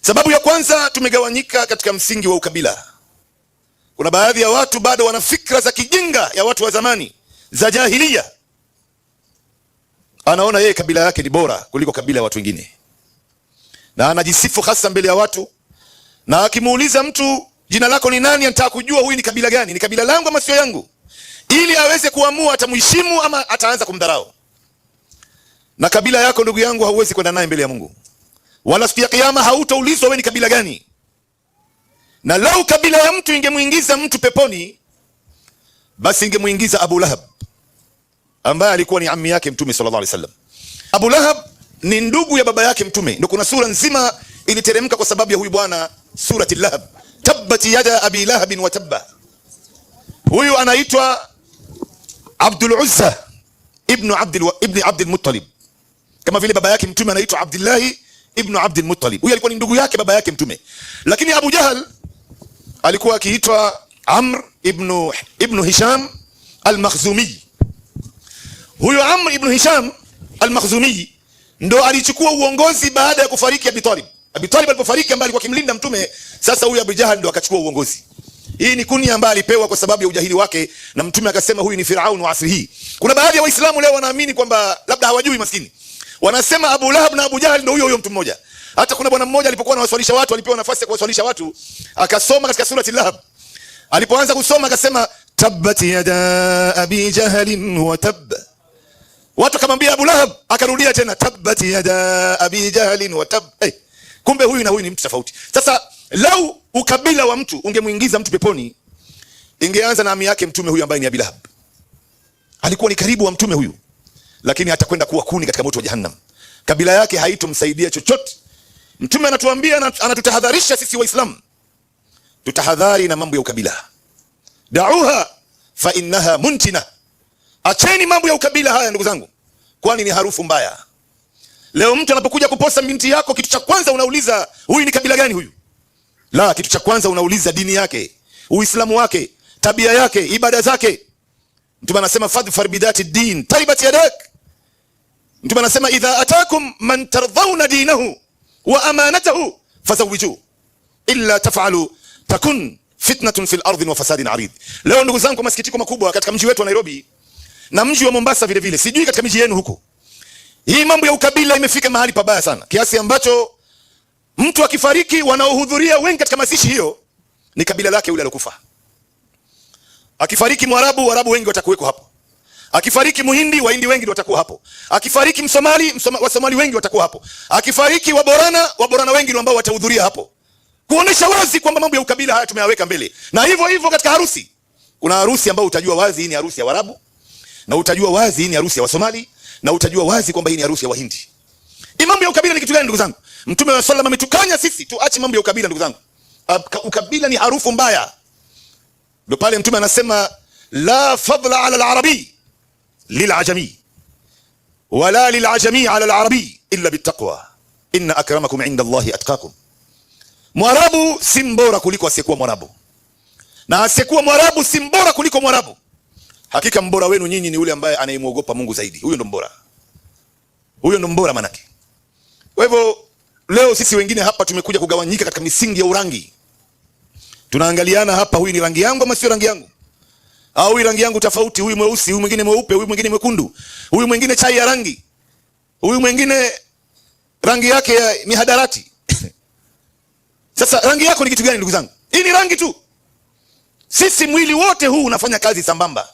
Sababu ya kwanza, tumegawanyika katika msingi wa ukabila. Kuna baadhi ya watu bado wana fikra za kijinga ya watu wa zamani za jahilia. Anaona yeye kabila yake ni bora kuliko kabila ya watu wengine, na anajisifu hasa mbele ya watu, na akimuuliza mtu jina lako ni nani, anataka kujua huyu ni kabila gani, ni kabila langu ama sio yangu, ili aweze kuamua atamheshimu ama ataanza kumdharau. Na kabila yako, ndugu yangu, hauwezi kwenda naye mbele ya Mungu, wala siku ya Kiyama hautaulizwa wewe ni kabila gani. Na lau kabila ya mtu ingemuingiza mtu peponi, basi ingemuingiza Abu Lahab ambaye alikuwa ni ammi yake Mtume sallallahu alaihi wasallam. Abu Lahab ni ndugu ya baba yake Mtume, ndio kuna sura nzima iliteremka kwa sababu ya huyu bwana, surati Lahab, tabbat yada abi lahabin wa tabba. Huyu anaitwa Abdul Uzza ibn Abdul Muttalib, kama vile baba yake Mtume anaitwa Abdullahi ibn Abdul Muttalib. Huyu alikuwa ni ndugu yake baba yake Mtume, lakini Abu Jahal alikuwa akiitwa Amr ibn Hisham al-Makhzumi. Huyu Amr ibn Hisham al-Makhzumi ndo alichukua uongozi baada ya kufariki Abi Talib. Abi Talib alipofariki, ambaye alikuwa akimlinda Mtume, sasa huyu Abu Jahal ndo akachukua uongozi. Hii ni kunia ambayo alipewa kwa sababu ya ujahili wake, na Mtume akasema huyu ni Firaun wa asri hii. Kuna baadhi ya Waislamu leo wanaamini kwamba labda hawajui, maskini, wanasema Abu Lahab na Abu Jahal ndio huyo huyo mtu mmoja. Hata kuna bwana mmoja alipokuwa anawaswalisha watu, alipewa nafasi ya kuwaswalisha watu, akasoma katika surati Lahab. Alipoanza kusoma akasema tabbat yada abi jahalin wa tab. Watu akamwambia Abu Lahab, akarudia tena tabbat yada abi jahalin wa tab. Hey, kumbe huyu na huyu ni mtu tofauti. Sasa lau ukabila wa mtu ungemuingiza mtu peponi, ingeanza na ami yake mtume huyu ambaye ni Abi Lahab. Alikuwa ni karibu wa mtume huyu, lakini atakwenda kuwa kuni katika moto wa Jahannam. Kabila yake haitomsaidia chochote. Mtume anatuambia, anatutahadharisha sisi Waislamu, tutahadhari na mambo ya ukabila. Dauha fa innaha muntina, acheni mambo ya ukabila haya ndugu zangu, kwani ni harufu mbaya. Leo mtu anapokuja kuposa binti yako, kitu cha kwanza unauliza huyu ni kabila gani huyu? La, kitu cha kwanza unauliza dini yake, Uislamu wake, tabia yake, ibada zake. Mtume anasema fadhfar bidhati din taribat yadak. Mtume anasema idha atakum man tardhauna dinahu wa amanatahu fazawiju illa taf'alu takun fitnatun fil ardi wa fasadin arid. Leo ndugu zangu, kwa masikitiko makubwa, katika mji wetu wa Nairobi na mji wa Mombasa vile vile, sijui katika miji yenu huko, hii mambo ya ukabila imefika mahali pabaya sana, kiasi ambacho mtu akifariki, wanaohudhuria wengi katika mazishi hiyo ni kabila lake yule alokufa. Akifariki Mwarabu, Waarabu wengi watakuweko hapo. Akifariki Muhindi, Wahindi wengi ndio watakuwa hapo. Akifariki Msomali, Wasomali wengi watakuwa hapo. Akifariki Waborana, Waborana wengi ndio ambao watahudhuria hapo, kuonesha wazi kwamba mambo ya ukabila haya tumeyaweka mbele. Na hivyo hivyo katika harusi, kuna harusi ambayo utajua wazi hii ni harusi ya Waarabu, na utajua wazi hii ni harusi ya Wasomali, na utajua wazi kwamba hii ni harusi ya Wahindi. Hii mambo ya ukabila ni kitu gani ndugu zangu? Mtume wa sallam ametukanya sisi tuache mambo ya ukabila ndugu zangu. Ukabila ni harufu mbaya. Ndio pale Mtume anasema la fadla ala al-arabi lilajami wala lilajami ala al-arabi illa bittaqwa inna akramakum inda Allahi atqakum. Mwarabu si mbora kuliko asiyekuwa Mwarabu, na asiyekuwa Mwarabu si mbora kuliko Mwarabu. Hakika mbora wenu nyinyi ni yule ambaye anayemwogopa Mungu zaidi. Huyo ndo mbora, huyo ndo mbora manake. Kwa hivyo leo sisi wengine hapa tumekuja kugawanyika katika misingi ya urangi. Tunaangaliana hapa, huyu ni rangi yangu ama sio rangi yangu, au huyu rangi yangu tofauti, huyu mweusi, huyu mwingine mweupe, huyu mwingine mwekundu, huyu mwingine chai ya rangi, huyu mwingine rangi yake ya mihadarati. Sasa rangi yako ni kitu gani ndugu zangu? Hii ni rangi tu. Sisi mwili wote huu unafanya kazi sambamba.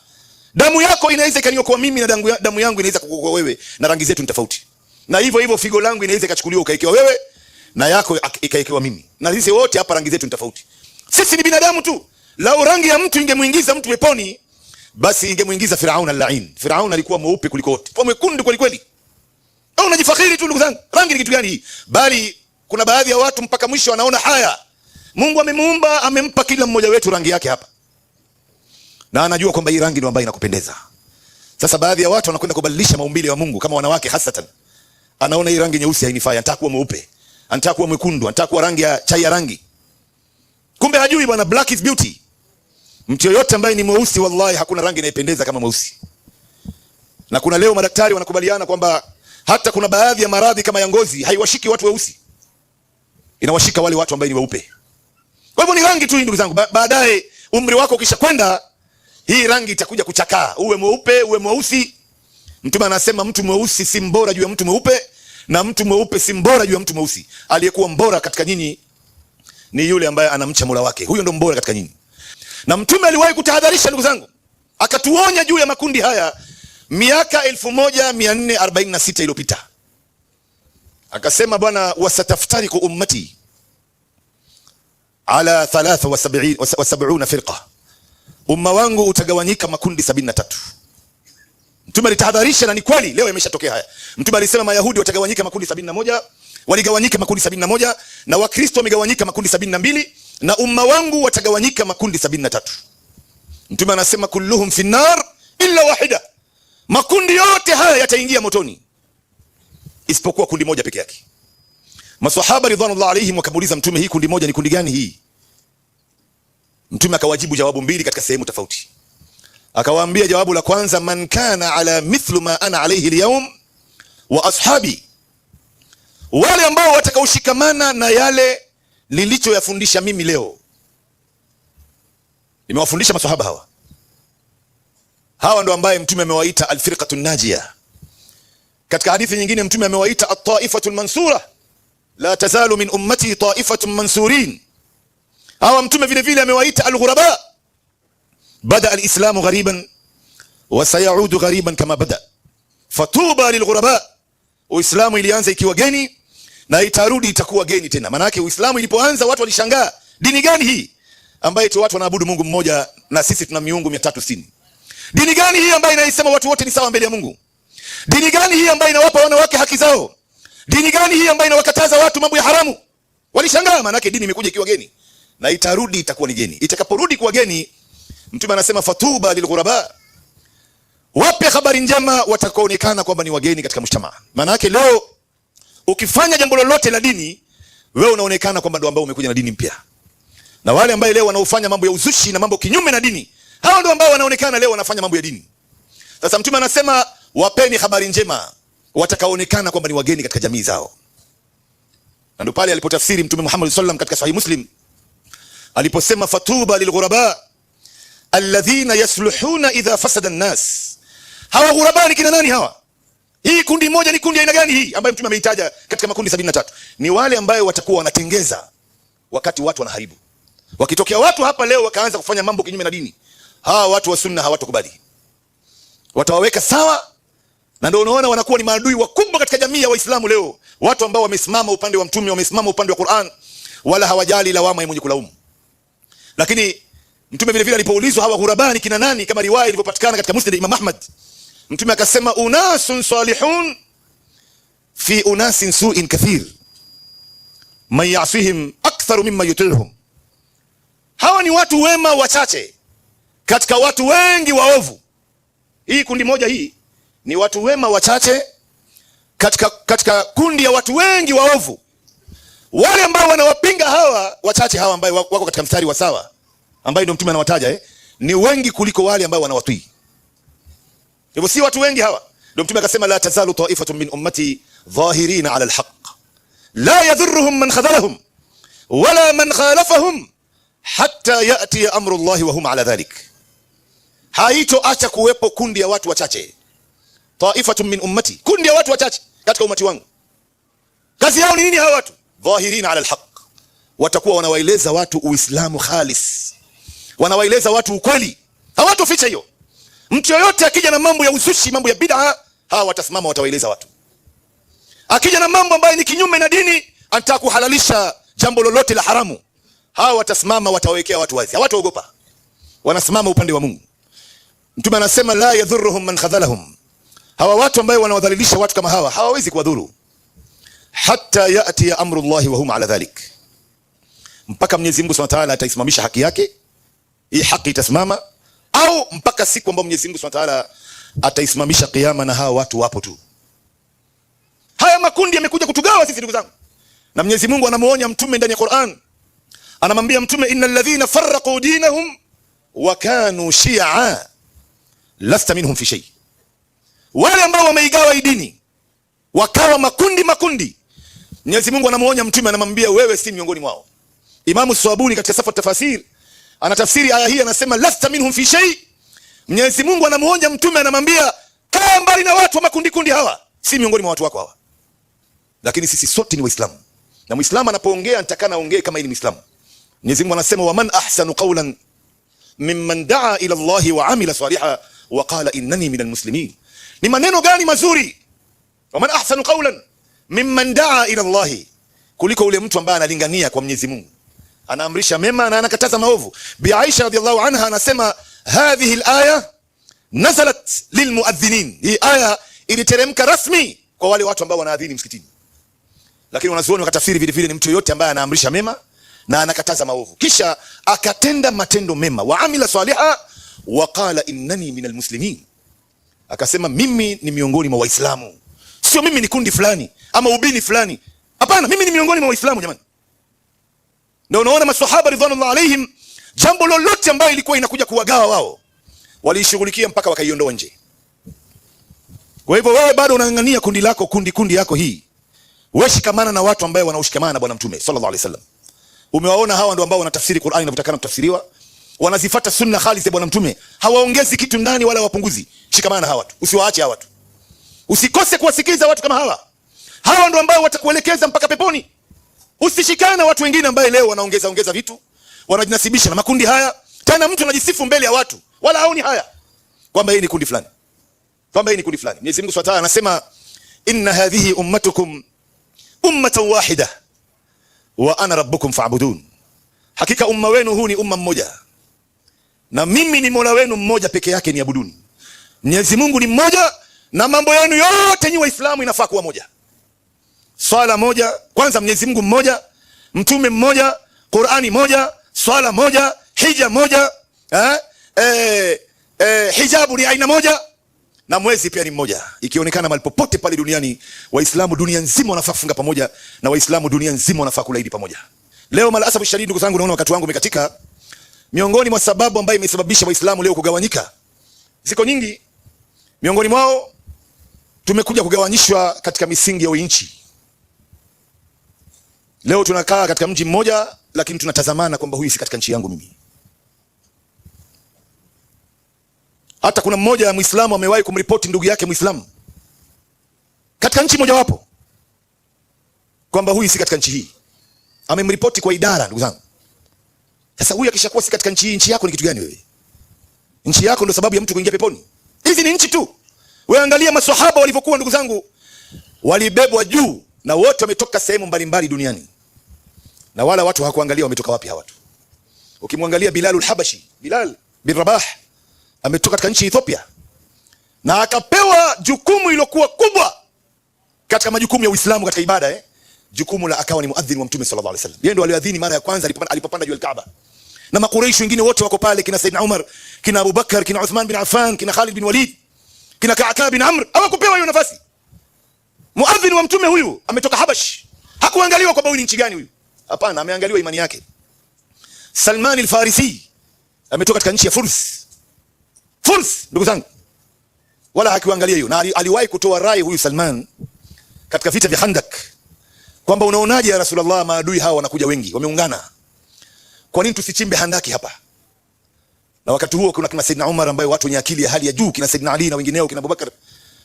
Damu yako inaweza ikaniokoa mimi na damu yangu inaweza kukuokoa wewe, na rangi zetu ni tofauti. Na hivyo hivyo figo langu inaweza ikachukuliwa ukaekewa wewe na yako ikaekewa mimi. Na sisi wote hapa rangi zetu ni tofauti. Sisi ni binadamu tu. Lau rangi ya mtu ingemuingiza mtu peponi, basi ingemuingiza Firaun al-lain. Firaun alikuwa mweupe kuliko wote, kwa mwekundu kweli kweli. Au unajifakhiri tu ndugu zangu, rangi ni kitu gani hii? Bali kuna baadhi ya watu mpaka mwisho wanaona haya. Mungu amemuumba, amempa kila mmoja wetu rangi yake hapa, na anajua kwamba hii rangi ndio ambayo inakupendeza. Sasa baadhi ya watu wanakwenda kubadilisha maumbile ya Mungu, kama wanawake hasatan, anaona hii rangi nyeusi hainifai, anataka kuwa mweupe, anataka kuwa mwekundu, anataka kuwa rangi ya chai ya rangi. Kumbe hajui bwana, black is beauty. Mtu yoyote ambaye ni mweusi, wallahi hakuna rangi inayopendeza kama mweusi. Na kuna leo madaktari wanakubaliana kwamba hata kuna baadhi ya maradhi kama ya ngozi haiwashiki watu weusi. Inawashika wale watu ambao ni weupe. Kwa hivyo ni rangi tu hii, ndugu zangu. Baadaye umri wako ukisha kwenda, hii rangi itakuja kuchakaa, uwe mweupe uwe mweusi. Mtume anasema mtu mweusi si mbora juu ya mtu mweupe, na mtu mweupe si mbora juu ya mtu mweusi. Aliyekuwa mbora katika nyinyi ni yule ambaye anamcha Mola wake, huyo ndo mbora katika nyinyi. Na Mtume aliwahi kutahadharisha, ndugu zangu, akatuonya juu ya makundi haya miaka 1446 iliyopita. Akasema, bwana, wasataftariku ummati ala 73 firqa, umma wangu utagawanyika makundi 73. Mtume alitahadharisha na ni kweli leo imeshatokea haya. Mtume alisema Mayahudi watagawanyika makundi 71, waligawanyika makundi 71, na Wakristo wamegawanyika makundi 72, na umma wangu watagawanyika makundi 73. Mtume anasema kulluhum fi nar illa wahida, makundi yote haya yataingia motoni isipokuwa kundi moja peke yake. Maswahaba ridwanullah alaihim wakamuuliza Mtume, hii kundi moja ni kundi gani hii? Mtume akawajibu jawabu mbili katika sehemu tofauti. Akawaambia jawabu la kwanza, man kana ala mithlu ma ana alayhi alyawm wa ashabi, wale ambao watakaoshikamana na yale nilichoyafundisha mimi leo. Nimewafundisha maswahaba hawa, hawa ndo ambaye Mtume amewaita alfirqatu najia. Katika hadithi nyingine Mtume amewaita at-taifatu mansura, la tazalu min ummati taifatun mansurin. Hawa Mtume vile vile amewaita alghuraba. Bada alislamu ghariban wa sayaudu ghariban kama bada, fatuba lilghuraba. Uislamu ilianza ikiwa geni na itarudi itakuwa geni tena. Maana yake Uislamu ilipoanza watu walishangaa, dini gani hii ambaye tu watu wanaabudu Mungu mmoja na sisi tuna miungu 360? Dini gani hii ambayo inaisema watu wote ni sawa mbele ya Mungu? Dini gani hii ambayo inawapa wanawake haki zao? Dini gani hii ambayo inawakataza watu mambo ya haramu? Walishangaa, maana yake dini imekuja ikiwa geni na itarudi itakuwa ni geni. Itakaporudi kuwa geni, Mtume anasema fatuba lilghuraba, wape habari njema watakaoonekana kwamba ni wageni katika mshtama. Maana yake leo ukifanya jambo lolote la dini, wewe unaonekana kwamba ndio ambao umekuja na dini mpya, na wale ambao leo wanaofanya mambo ya uzushi na mambo kinyume na dini, hao ndio ambao wanaonekana leo wanafanya mambo ya dini. Sasa Mtume anasema wapeni habari njema watakaoonekana kwamba ni wageni katika jamii zao. Na ndio pale alipotafsiri Mtume Muhammad sallallahu alaihi wasallam katika Sahih Muslim aliposema fatuba lilghuraba alladhina yasluhuna idha fasada an-nas. Hawa ghuraba ni kina nani hawa? Hii kundi moja ni kundi aina gani hii ambayo Mtume ameitaja katika makundi 73? Ni wale ambayo watakuwa wanatengeza wakati watu wanaharibu. Wakitokea watu hapa leo wakaanza kufanya mambo kinyume na dini, hawa watu wa sunna hawatokubali, watawaweka sawa, na ndio unaona wanakuwa ni maadui wakubwa katika jamii ya Waislamu leo, watu ambao wamesimama upande wa Mtume, wamesimama upande wa Qur'an, wala hawajali lawama ya mwenye kulaumu. Lakini Mtume vile vile alipoulizwa hawa ghurabani kina nani, kama riwaya ilivyopatikana katika Musnad Imam Ahmad, Mtume akasema unasun salihun fi unasin suin kathir man yasihim aktharu mimma yuti'uhum, hawa ni watu wema wachache katika watu wengi waovu. Hii kundi moja hii ni watu wema wachache katika kundi ya watu wengi waovu. Wale ambao wanawapinga hawa wachache hawa ambao wako katika mstari wa sawa, ambaye ndio Mtume anawataja ni wengi kuliko wale ambao wanawatii. Hivyo si watu wengi hawa. Ndio Mtume akasema la tazalu taifatun min ummati dhahirina ala alhaq la yadhurruhum man khadhalahum wala man khalafahum hatta yati amru llahi wa hum ala dhalik. Haitoacha kuwepo kundi ya watu wachache, taifatun min ummati, kundi ya watu wachache katika umati wangu. Kazi yao ni nini hawa watu? Dhahirina ala alhaq, watakuwa wanawaeleza watu Uislamu khalis, wanawaeleza watu ukweli, hawatoficha hiyo. Mtu yoyote akija na mambo ya uzushi, mambo ya bid'a, hawa watasimama, watawaeleza watu. Akija na mambo ambayo ni kinyume na dini, anataka kuhalalisha jambo lolote la haramu, hawa watasimama, watawekea watu wazi, hawataogopa, wanasimama upande wa Mungu. Mtume anasema la yadhurruhum man khadhalahum, hawa watu ambao wanawadhalilisha watu kama hawa hawawezi kuwadhuru, hatta yati ya amru llahi wa hum ala dhalik, mpaka Mwenyezi Mungu Subhanahu wa Ta'ala ataisimamisha haki yake, hii haki itasimama, au mpaka siku ambayo Mwenyezi Mungu Subhanahu wa Ta'ala ataisimamisha kiyama, na hawa watu wapo tu. Haya makundi yamekuja kutugawa sisi ndugu zangu, na Mwenyezi Mungu anamuonya mtume ndani ya Qur'an, anamwambia mtume, innal ladhina farraqu dinahum wa kanu shi'a lasta minhum fi shay, wale ambao wameigawa dini wakawa makundi makundi. Mwenyezi Mungu anamuonya mtume, anamwambia wewe si miongoni mwao. Imamu Swabuni katika Safa Tafasir anatafsiri aya hii, anasema lasta minhum fi shay. Mwenyezi Mungu anamuonya mtume, anamwambia kaa mbali na watu wa makundi kundi hawa, si miongoni mwa watu wako hawa. Lakini sisi sote ni Waislamu, na Muislamu anapoongea nitakana aongee kama ni Muislamu. Mwenyezi Mungu anasema waman ahsanu qawlan mimman daa ila Allahi wa amila saliha wa qala innani minal muslimin. Ni maneno gani mazuri? Waman ahsanu qawlan mimman daa ila Allahi, kuliko ule mtu ambaye analingania kwa Mwenyezi Mungu, anaamrisha mema na anakataza maovu. Bi Aisha radhiallahu anha anasema hadhihi alaya nazalat lilmuadhinin, hii aya iliteremka rasmi kwa wale watu ambao wanaadhini msikitini. Lakini wanazuoni wakatafsiri vile vile ni mtu yoyote ambaye anaamrisha mema na anakataza maovu, kisha akatenda matendo mema, wa amila saliha wa qala innani minal muslimin, akasema mimi ni miongoni mwa Waislamu, sio mimi ni kundi fulani ama ubini fulani. Hapana, mimi ni miongoni mwa Waislamu jamani. Ndio unaona maswahaba ridwanullah alaihim, jambo lolote ambayo ilikuwa inakuja kuwagawa wao waliishughulikia mpaka wakaiondoa nje. Kwa hivyo wewe bado unang'ang'ania kundi lako, kundi kundi yako hii, wewe shikamana na watu ambao wanaoshikamana na Bwana Mtume sallallahu alaihi wasallam. Umewaona hawa ndio ambao wanatafsiri Qur'ani inavyotakana kutafsiriwa, wanazifuata sunna khalisi ya Bwana Mtume, hawaongezi kitu ndani wala wapunguzi. Shikamana na hawa watu, usiwaache hawa watu, usikose kuwasikiliza watu kama hawa. Hawa ndio ambao watakuelekeza mpaka peponi. Usishikane na watu wengine ambao leo wanaongeza ongeza vitu, wanajinasibisha na makundi haya. Tena mtu anajisifu mbele ya watu, wala haoni haya kwamba hii ni kundi fulani, kwamba hii ni kundi fulani. Mwenyezi Mungu Subhanahu wa Ta'ala anasema inna hadhihi ummatukum ummatan wahida wa ana rabbukum fa'budun, hakika umma wenu huu ni umma mmoja na mimi ni Mola wenu mmoja peke yake, niabuduni. Mwenyezi Mungu ni mmoja na mambo yenu yote nyi Waislamu inafaa kuwa moja. Swala moja kwanza, Mwenyezi Mungu mmoja, mtume mmoja, Qur'ani moja, swala moja, hija moja, hijabu ni aina moja na mwezi pia ni mmoja. Ikionekana mahali popote pale duniani, Waislamu dunia nzima wanafaa kufunga pamoja na Waislamu dunia nzima wanafaa kula Idi pamoja. Leo malasafu shadidi, ndugu zangu, naona wakati wangu umekatika. Miongoni mwa sababu ambayo imesababisha Waislamu leo kugawanyika ziko nyingi. Miongoni mwao tumekuja kugawanyishwa katika misingi ya nchi. Leo tunakaa katika mji mmoja, lakini tunatazamana kwamba huyu si katika nchi yangu mimi. Hata kuna mmoja ya Muislamu amewahi kumripoti ndugu yake Muislamu katika nchi mojawapo kwamba huyu si katika nchi hii, amemripoti kwa idara. Ndugu zangu, sasa huyu akishakuwa si katika nchi hii, nchi yako ni kitu gani wewe? Nchi yako ndio sababu ya mtu kuingia peponi? Hizi ni nchi tu. Wewe angalia maswahaba walivyokuwa, ndugu zangu, walibebwa juu na wote wametoka sehemu mbalimbali duniani, na wala watu hawakuangalia wametoka wapi hawa watu. Ukimwangalia Bilalul Habashi, Bilal bin Rabah ametoka katika nchi ya Ethiopia na akapewa jukumu iliyokuwa kubwa katika majukumu ya Uislamu katika ibada, jukumu la akawa ni muadhini wa Mtume sallallahu alaihi wasallam. Yeye ndo aliadhini mara ya kwanza alipopanda juu ya Kaaba, na Makuraishi wengine wote wako pale, kina Saidna Umar, kina Abu Bakar, kina Uthman bin Affan, kina Khalid bin Walid, kina Ka'ka bin Amr, hawakupewa hiyo nafasi. Muadhini wa Mtume huyu ametoka Habash, hakuangaliwa kwamba huyu ni nchi gani huyu. Hapana, ameangaliwa imani yake. Salman al-Farisi ametoka katika nchi ya Furs. Furs, ndugu zangu, wala hakuangalia hiyo. Na aliwahi kutoa rai huyu Salman katika vita vya Khandak kwamba unaonaje ya Rasulullah, maadui hawa wanakuja wengi, wameungana, kwa nini tusichimbe handaki hapa? Na wakati huo kuna kina Saidina Umar ambaye watu wenye akili ya hali ya juu, kina Saidina Ali na wengineo, kina Abubakar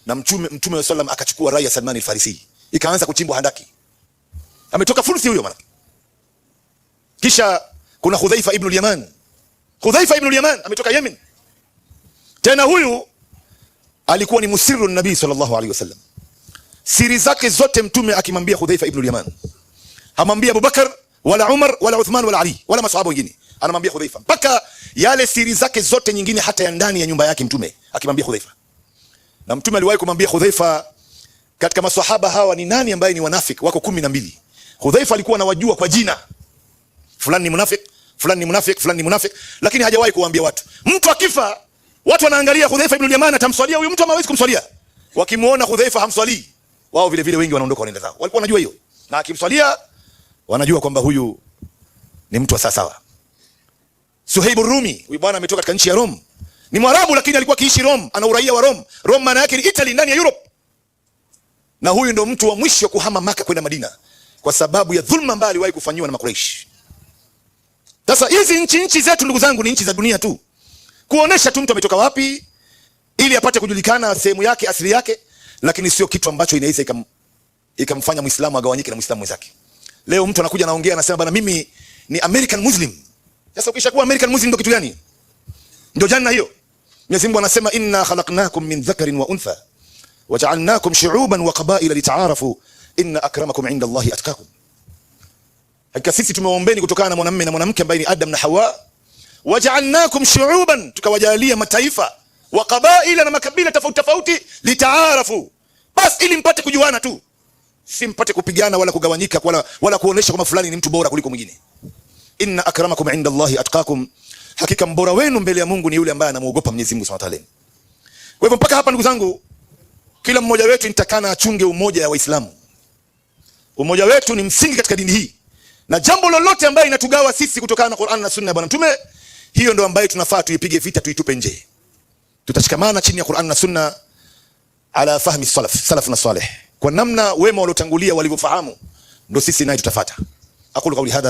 na Mtume wa sallam akachukua rai ya Salman al-Farisi, ikaanza kuchimbwa handaki. Ametoka Fursi huyo maana. Kisha kuna Hudhaifa ibn al-Yaman. Hudhaifa ibn al-Yaman ametoka Yemen. Tena huyu alikuwa ni musiru nabii sallallahu alaihi wasallam. Siri zake zote Mtume akimwambia Hudhaifa ibn al-Yaman, hamwambia Abubakar wala Umar wala Uthman wala Ali wala masahaba wengine, anamwambia Hudhaifa mpaka yale siri zake zote nyingine, hata ya ndani ya nyumba yake Mtume akimwambia Hudhaifa. Na Mtume aliwahi kumwambia Hudhaifa, katika maswahaba hawa ni nani ambaye ni wanafiki? Wako 12. Hudhaifa alikuwa anawajua kwa jina, fulani ni munafiki, fulani ni munafiki, fulani ni munafiki, lakini hajawahi kuwaambia watu. Mtu akifa, watu wanaangalia Hudhaifa ibn al-Yaman atamswalia huyu mtu ama hawezi kumswalia. Wakimuona Hudhaifa hamswalii, wao vile vile wengi wanaondoka wanaenda zao. Walikuwa wanajua hiyo, na akimswalia wanajua kwamba huyu ni mtu wa sawa. Suhaib Rumi, huyu bwana ametoka katika nchi ya Rome. Ni Mwarabu lakini alikuwa akiishi Rome, ana uraia wa Rome. Rome maana yake ni Italy ndani ya Europe. Na huyu ndo mtu wa mwisho kuhama Maka kwenda Madina. Kwa sababu ya dhulma ambayo aliwahi kufanyiwa na Makuraishi. Sasa hizi nchi zetu ndugu zangu ni nchi za dunia tu, kuonesha tu mtu ametoka wapi ili apate kujulikana sehemu yake, asili yake, lakini sio kitu ambacho inaweza ikamfanya Muislamu agawanyike na Muislamu mwenzake. Leo mtu anakuja anaongea anasema, bana, mimi ni American Muslim. Sasa ukishakuwa American Muslim ndio kitu gani? Ndio janna hiyo. Mwenyezi Mungu anasema, inna khalaqnakum min dhakarin wa untha waja'alnakum shu'uban wa qabaila lita'arafu inna akramakum 'inda Allahi atqakum. Hakika sisi tumewaombeni kutokana na mwanamume na mwanamke ambaye ni Adam na Hawa, waja'alnakum shu'uban, tukawajalia mataifa, wa qabaila, na makabila tofauti tofauti, litaarafu, bas ili mpate kujuana tu, si mpate kupigana wala kugawanyika wala kuonesha kwamba fulani ni mtu bora kuliko mwingine. Inna akramakum 'inda Allahi atqakum, hakika mbora wenu mbele ya Mungu ni yule ambaye anamuogopa Mwenyezi Mungu Subhanahu wa Ta'ala. Kwa hivyo mpaka hapa ndugu zangu, kila mmoja wetu nitakana achunge umoja wa Waislamu. Umoja wetu ni msingi katika dini hii, na jambo lolote ambayo inatugawa sisi kutokana na Qur'an na Sunna ya Bwana Mtume, hiyo ndio ambayo tunafaa tuipige vita, tuitupe nje. Tutashikamana chini ya Qur'an na Sunna ala fahmi salaf, salafuna salih, kwa namna wema waliotangulia walivyofahamu, ndio sisi naye tutafuata. Aqulu qawli hadha.